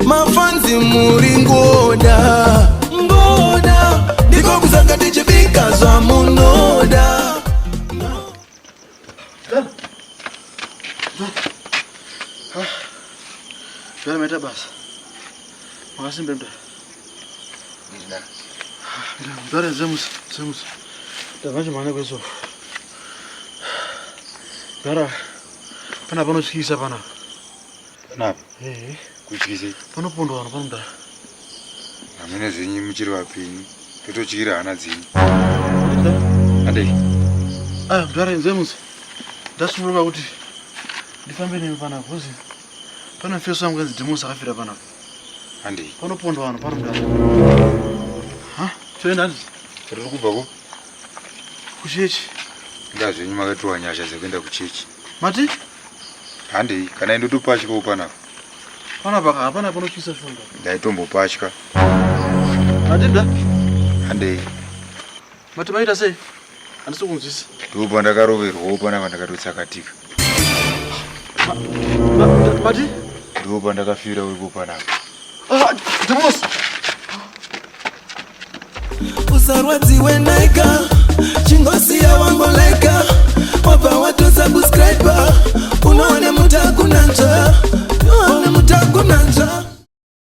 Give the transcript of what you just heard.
Mafanzi muri ngoda ngoda, ndiko kusaka tichibika zvamunoda. Zvara maita basa. Makasimba mdara. Mdara zemusi, zemusi. Ndabva mhanya kweso. Mdara pana panotyisa panapa. Panapa? Eh. Kutyisei? Panopondwa vanhu pano mdara. Hamene zvenyu muchiri vapenyu. Tototyira hana dzenyu. Andei. Aya mdara zemusi. Ndasumuruka kuti ndifambe nemi panapa kozi pane mfeso wangu kanzi Demosi akafira panapa. Handei. Panopondwa vanhu pano mdara. Ha? Toenda handiti? Tiri kubva ko? Kuchechi. Inga zvenyu makatiwa nyasha dzekuenda kuchechi. Mati? Handei, kana indotopatyawo panapa. Panapa ka hapana panotyisa shonga. Ndaitombopatya. Mati mda? Handei. Mati maita sei? Handisi kunzwisa. Ndipo pandakaroverwawo panapa ndakatotsakatika. Mati? Ndipo pandakafira uripo panapa. Ah, Demosi! Usarwadziwe naika, chingosiya wangu.